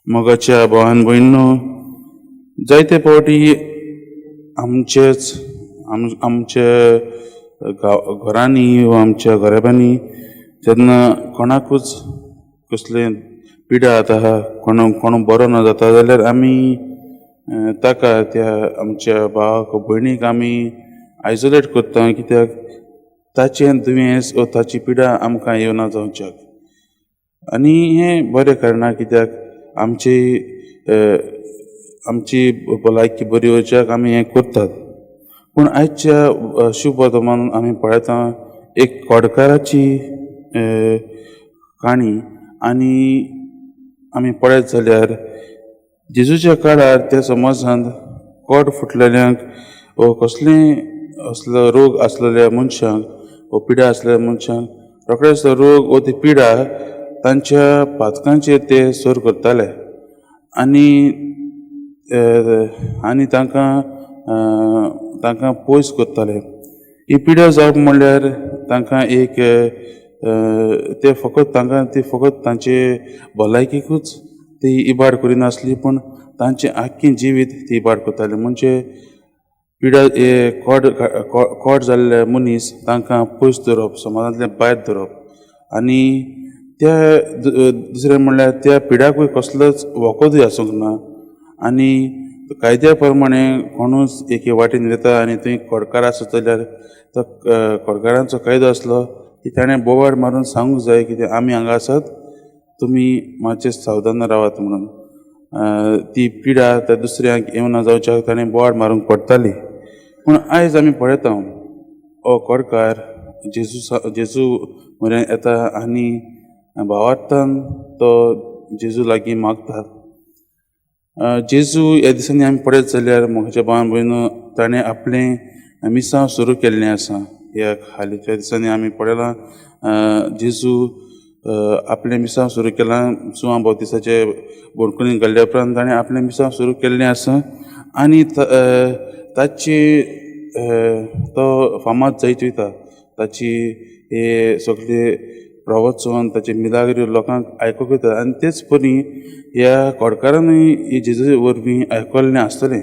मोगाच्या भावान भयणीनो, जायते फावटी आमचेच आमचे गांव घरांनी वा आमच्या घराब्यांनी जेन्ना कोणाकूच कसलें पिडा जाता, कोण कोण बरो ना जाता जाल्यार आमी ताका त्या आमच्या भावाक भयणीक आमी आयसोलेट करता, कित्याक ताचें दुयेंस वा ताची पिडा आमकां येवना जावच्याक. आनी हें बरें कारणां कित्याक आमची आमची भलायकी बरी उरच्याक आमी हें करतात. पूण आयच्या शुभ वर्तमान आमी पळयता एक कोडकाराची काणी. आनी आमी पळयत जाल्यार जेजूच्या काळार त्या समाजांत कोड फुटलेल्यांक वा कसलेय असलो रोग आसलेल्या मनशांक वा पिडा आसलेल्या मनशांक रोखडेच तो रोग वा ती पिडा तांच्या पातकांचेर ते सर करताले आनी आनी तांकां तांकां पयस करताले. ही पिडा जावप म्हणल्यार तांकां एक ते फकत तांकां ती फकत तांचे भलायकेकूच ती इबाड करिनासली, पूण तांचें आख्खें जिवीत ती इबाड करताले. म्हणजे पिडा हे कोड कोड जाल्ले मनीस तांकां पयस दवरप, समाजांतल्यान भायर दवरप. आनी त्या दुसरें म्हणल्यार त्या पिड्याकूय कसलोच वखदूय आसूंक ना. आनी कायद्या प्रमाणे कोणूच एके वाटेन वता आनी थंय कोडकार आसत जाल्यार तो कोडकारांचो कायदो आसलो की ताणें बोवाळ मारून सांगूंक जाय की आमी हांगा आसात, तुमी मातशे सावधान रावात म्हणून. ती पिडा त्या दुसऱ्यांक येवना जावच्याक ताणें बोवाळ मारूंक पडटाली. पूण आयज आमी पळयता हो कोडकार जेजू जेजू म्हऱ्यान येता आनी भावार्थान तो जेजू लागीं मागता. जेजू ह्या दिसांनी आमी पळयत जाल्यार म्हज्या भावान भयणीनो, ताणें आपलें मिसांव सुरू केल्लें आसा. ह्या हालींच्या दिसांनी आमी पळयलां जेजू आपलें मिसांव सुरू केलां. जुवां बाप्तिस्ताचे बंदखणींत घाल्ल्या उपरांत ताणें आपलें मिसांव सुरू केल्लें आसा. आनी ताची तो फामाद जायत वयता, ताची हे सगळे प्रवचन ताचे मिलाग्री लोकांक आयकूंक येता. आनी तेच परी ह्या कोडकारानूय ही जेजू वरवीं आयकल्लें आसतलें.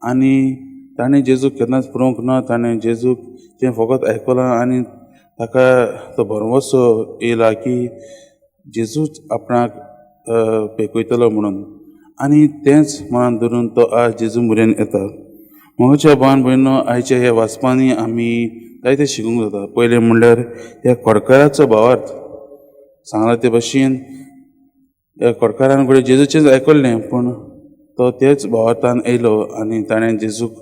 आनी ताणें जेजूक केन्नाच पळोवंक ना, ताणें जेजूक तें फकत आयकलां आनी ताका तो भरवंसो येयला की जेजूच आपणाक पेखयतलो म्हणून. आनी तेंच मनान धरून तो आज जेजू म्हऱ्यान येता. म्हज्या भावान भयणीनो, आयच्या ह्या वाचपांनी आमी जायतें शिकूंक जाता. पयलें म्हणल्यार ह्या कोडकाराचो भावार्थ सांगला ते भशेन ह्या कोडकारान घडये जेजूचेंच आयकल्लें, पूण तो तेच भावार्थान येयलो आनी ताणें जेजूक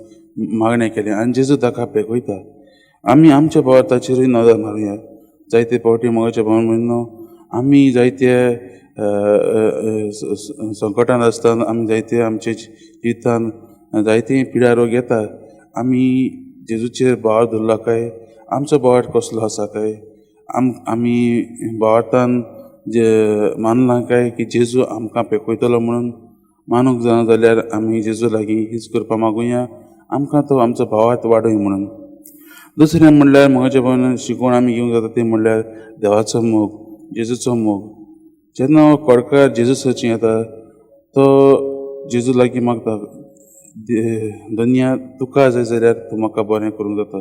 मागणें केलें आनी जेजू ताका पेखयता. आमी आमच्या भावार्थाचेरूय नदर मारुया. जायते फावटी मोगाच्या भावान भयणीनो, आमी जायते संकटान आसतना, आमी जायते आमचे जिवितान जायते पिडा रोग येता, आमी जेजूचेर भावार्थ धरला काय? आमचो भावार्थ कसलो आसा काय? आमी भावार्थान जे मानलां काय की जेजू आमकां पेखयतलो म्हणून? मानूंक जायना जाल्यार आमी जेजू लागीं हीच कृपा मागुया, आमकां तो आमचो भावार्थ वाडय म्हणून. दुसरें म्हणल्यार म्हज्या भावान शिकवण आमी घेवंक जाता ती म्हणल्यार देवाचो मोग, जेजूचो मोग. जेन्ना हो कोडकार जेजू सरचें येता तो जेजू लागीं मागता, धनया तुका जाय जाल्यार तूं म्हाका बरें करूंक जाता.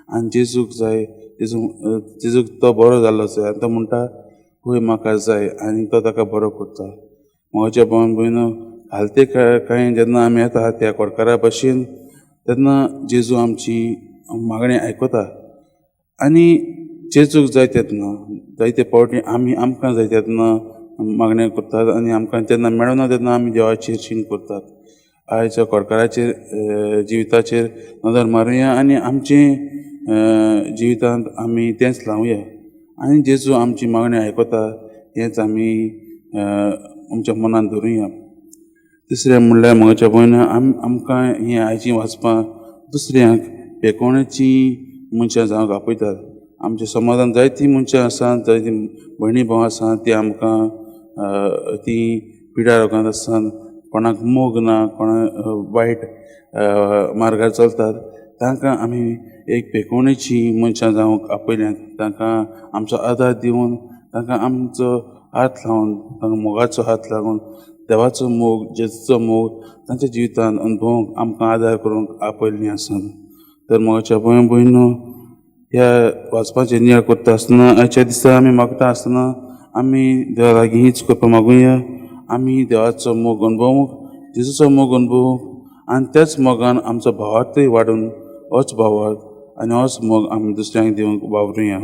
आनी जेजूक जाय, जेजूक तो बरो जाल्लो जाय आनी तो म्हणटा हय म्हाका जाय, आनी तो ताका बरो करता. म्हज्या भावान भयणीनो, हालते कांय जेन्ना आमी येता त्या कोडकारा भशेन तेन्ना जेजू आमची मागणें आयकता. आनी जेजूक जाय तेन्ना जायते फावटी आमी आमकां जाय तेन्ना मागणें करतात आनी आमकां जेन्ना मेळना तेन्ना आमी देवाचेर शीण करतात. आयच्या कोडकाराचेर जिविताचेर नदर मारुया आनी आमचें जिवितांत आमी तेंच लावया आनी जेजू आमची मागणी आयकता हेंच आमी आमच्या मनांत धरुया. तिसरें म्हणल्यार म्हज्या भयण, आमकां हीं आयचीं वाचपां दुसऱ्यांक पेकोवण्याची मनशां जावंक आपयतात. आमच्या समाजान जायतीं मनशां आसात, जायतीं भयणी भाव आसात, ती आमकां ती पिडा रोगांत आसात, कोणाक मोग ना, कोणाक वायट मार्गार चलतात, तांकां आमी एक पेकोवणेची मनशां जावंक आपयल्यात. तांकां आमचो आदार दिवन, तांकां आमचो हात लावन, तांकां मोगाचो हात लागून देवाचो मोग, जेजूचो मोग तांच्या जिवितांत अणभवूंक आमकां आदार करूंक आपयल्लीं आसा. तर मोगाच्या भयण भयणीनो, ह्या वाचपाचें नियाळ करता आसतना, आयच्या दिसा आमी मागता आसतना आमी देवा लागीं हीच कृपा मागुया. आमी देवाचो मोग अणभवूंक, जेजूचो मोग अणभवूंक आनी त्याच मोगान आमचो भावार्थय वाडून होच भावार्थ आनी होच मोग आमी दुसऱ्यांक दिवंक वावरुया.